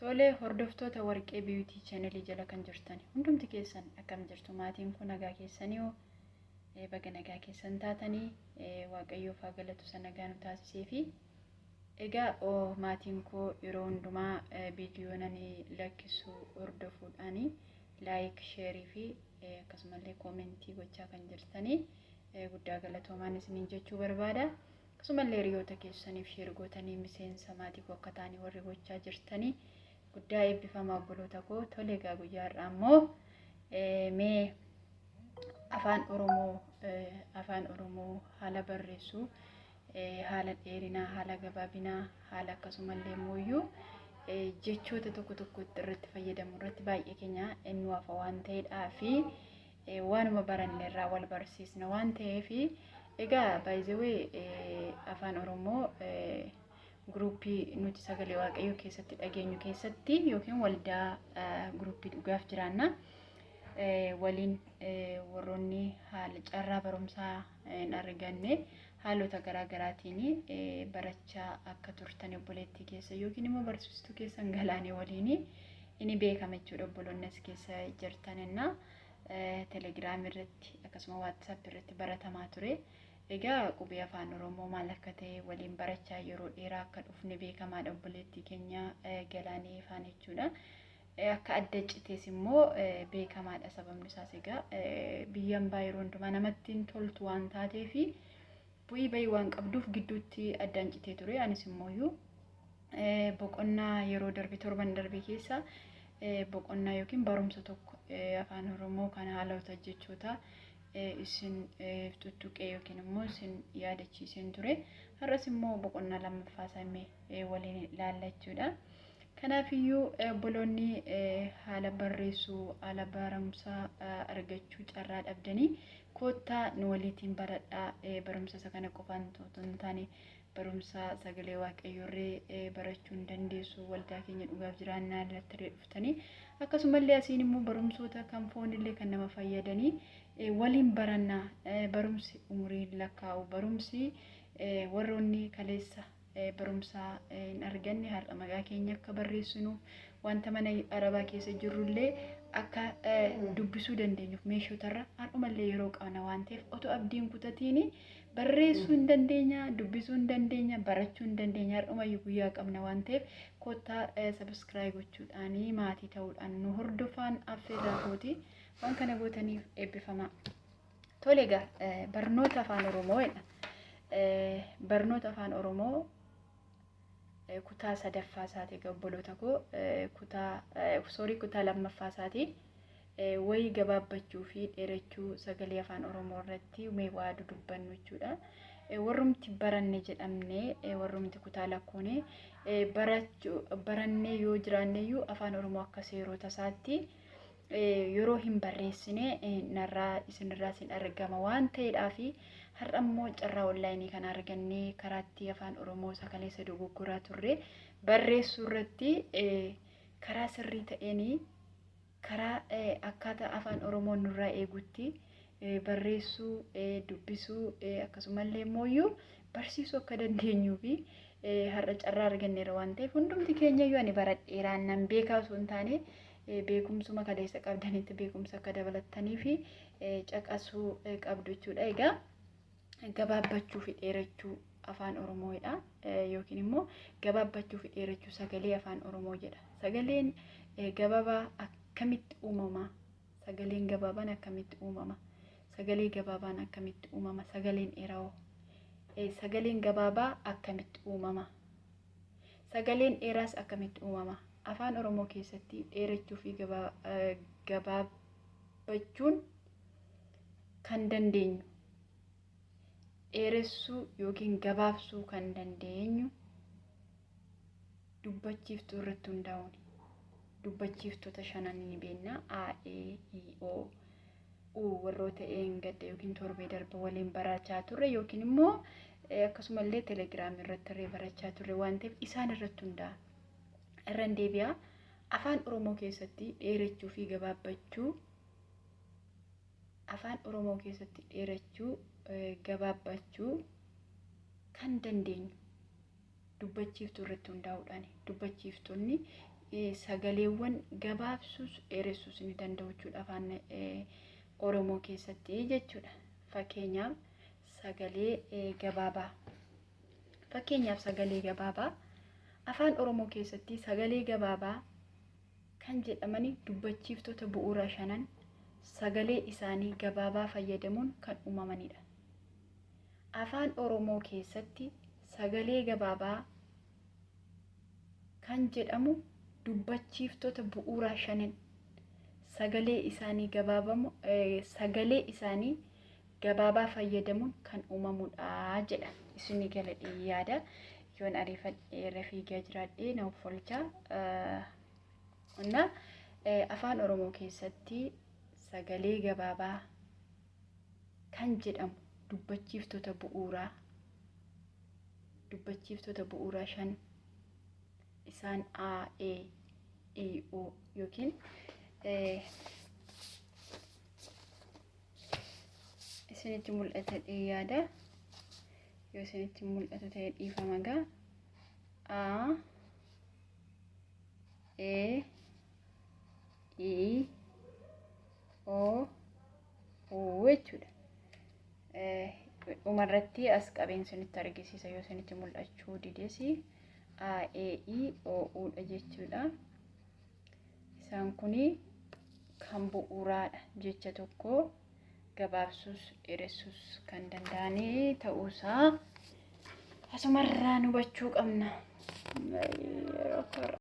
Tole, hordoftoota Warqee Beauty channelii jala kan jirtan hundumti keessan akkam jirtu? Maatiin kun nagaa keessanii hoo? Baga nagaa keessan taatanii, Waaqayyoof haa galatu isa nagaa nu taasisee. Fi egaa maatiin koo yeroo hundumaa viidiyoo nani lakkisu hordofuudhaani like, share fi akkasumallee comment gochaa kan jirtanii guddaa galatoomaan isiniin jechuu barbaada. Akkasumallee hiriyoota keessaniif share gootanii miseensa maatii koo akka ta'anii warri gochaa jirtanii guddaa eebbifamaa, obboloota koo. Tole, egaa guyyaa har'aa immoo mee Afaan Oromoo haala barreessuu, haala dheerinaa, haala gabaabinaa, haala akkasumallee immoo jechoota tokko tokko irratti fayyadamu irratti baay'ee keenya nu hafa waan ta'eedhaa fi waanuma baranne irraa wal barsiisna waan ta'eef. Egaa baay'ee Afaan Oromoo group nuti sagalee Waaqayyoo keessatti dhageenyu keessatti yookiin waldaa group dhugaaf jiraanna waliin warroonni haala carraa barumsaa hin arganne haalota garaa garaatiin barachaa akka turtan obboleettii keessa yookiin immoo barsiistuu keessan Galaanee waliin inni beekama jechuudha. Obboloonni as keessa jirtan innaa Telegram irratti akkasuma WhatsApp irratti baratamaa ture. Egaa qubee Afaan Oromoo maal akka ta'e waliin barachaa yeroo dheeraa akka dhufne beekamaadha, obboleettii keenya Galaanee faana jechuudha. Akka adda citees immoo beekamaadha. Sababni isaas egaa biyya hambaa yeroo hundumaa namatti hin toltu waan taateef, bu'ii bahii waan qabduuf gidduutti addaan citee ture. Anis immoo boqonnaa yeroo darbe, torban darbe keessa boqonnaa yookiin barumsa tokko Afaan Oromoo kan haalota jechoota isin tuttuqee yookiin immoo isin yaadachiiseen ture. Har'as immoo boqonnaa lammaffaa isaa waliin ilaallachuudha. Kanaafiyyuu obboloonni haala barreessuu, haala barumsaa argachuu carraa dhabdanii koottaa nu waliitiin baradhaa. Barumsa isa kana qofaan otoo hin taane barumsa sagalee Waaqayyoorree barachuu hin dandeessu waldaa keenya dhugaaf jiraannaa irratti dhuftanii. Akkasumallee asiin immoo barumsoota kan foonillee kan nama fayyadanii waliin barannaa. Barumsi umuriin lakkaa'u, barumsi warroonni kaleessa barumsa hin arganne har'a maqaa keenya akka barreessinu, wanta mana arabaa keessa jirrullee akka dubbisuu dandeenyuuf meeshotarra har'umallee yeroo qabna waan ta'eef, otoo abdiin kutatiin barreessuu hin dandeenya, dubbisuu hin dandeenya, barachuu hin dandeenya. Har'umayyuu guyyaa qabna waan ta'eef, kottaa subscribe gochuudhaan maatii ta'uudhaan nu hordofaan affeerraa kooti. Waan kana gootaniif eebbifamaa. Tole, egaa barnoota Afaan Oromoo jedha. Barnoota Afaan Oromoo kutaa sadaffaa isaati. Egaa obboloota koo, kutaa, sorry, kutaa lammaffaa isaati. Wayii gabaabbachuu fi dheerachuu sagalee Afaan Oromoo irratti mee waa dudubbannu jechuudha. Warrumti baranne jedhamne, warrumti kutaa lakkoone barachuu barannee yoo jiraanneyyuu, Afaan Oromoo akka seerota isaatti yeroo hin barreessine narraa isinirraa isin argama waan ta'eedhaa. Fi har'a immoo carraa online kana argannee karaatti Afaan Oromoo sagalee isa dogoggoraa turre barreessuu irratti karaa sirrii ta'een, karaa akkaataa Afaan Oromoo nurraa eegutti barreessuu, dubbisuu, akkasumallee immoo barsiisuu akka dandeenyuu fi har'a carraa arganneera waan ta'eef, hundumti keenya iyyuu ani baradheeraan nan beekaa osoo hin taane, beekumsuma kaleessa qabdanitti beekumsa akka dabalattanii fi caqasuu qabdu jechuudha. Egaa gabaabbachuu fi dheerachuu Afaan Oromoodha yookiin immoo gabaabbachuu fi dheerachuu sagalee Afaan Oromoo jedha. Sagaleen gabaabaa akkamitti uumama? Sagaleen gabaabaan akkamitti uumama? Sagalee gabaabaan akkamitti uumama? Sagaleen dheeraa? Sagaleen gabaabaa akkamitti uumama? Sagaleen dheeraas akkamitti uumama? Afaan Oromoo keessatti dheerachuu fi gabaabbachuun kan dandeenyu, dheeressuu yookiin gabaabsuu kan dandeenyu dubbachiiftuu irratti hundaa'uun. Dubbachiiftoota shanan ni beekna. A, E, I, O, U warroota een gadda yookiin torbee darba waliin barachaa turre yookiin immoo akkasumallee Telegram irratti illee barachaa turre waan ta'eef, isaan irratti hundaa'a. Irran deebi'a. Afaan Oromoo keessatti dheerachuu fi gabaabbachuu, Afaan Oromoo keessatti dheerachuu, gabaabbachuu kan dandeenyu dubbachiiftuu irratti hundaa'uudhaan. Dubbachiiftonni Sagaleewwan gabaabsuus dheeressuus ni danda'u jechuudha afaan Oromoo keessatti jechuudha. Fakkeenyaaf sagalee gabaabaa. Fakkeenyaaf sagalee gabaabaa afaan Oromoo keessatti sagalee gabaabaa kan jedhamani dubbachiiftota bu'uura shanan sagalee isaanii gabaabaa fayyadamuun kan uumamanidha. Afaan Oromoo keessatti sagalee gabaabaa kan jedhamu dubbachiiftota bu'uuraa shanan sagalee isaanii gabaabamu sagalee isaanii gabaabaa fayyadamuun kan uumamudha jedha. Isinii galadhee yaada. Yoon ariifadhee irra fiigaa jiraadhee na uffolcha. Na afaan Oromoo keessatti sagalee gabaabaa kan jedhamu dubbachiiftota bu'uuraa dubbachiiftota bu'uuraa shan isaan A, E, I, U yookiin isinitti mul'ata yaada. Yoo isinitti mul'atu ta'e dhiifama gaa. A, E, I, O, U jechuudha. Dhumarratti as qabeen isinitti argisiisa yoo isinitti mul'achuu dides A, E, I, O, U dha jechuudha. Isaan kuni kan bu'uuraadha jecha tokko gabaabsuus dheeressuus kan danda'anii ta'uusaa asumarraa hubachuu qabna.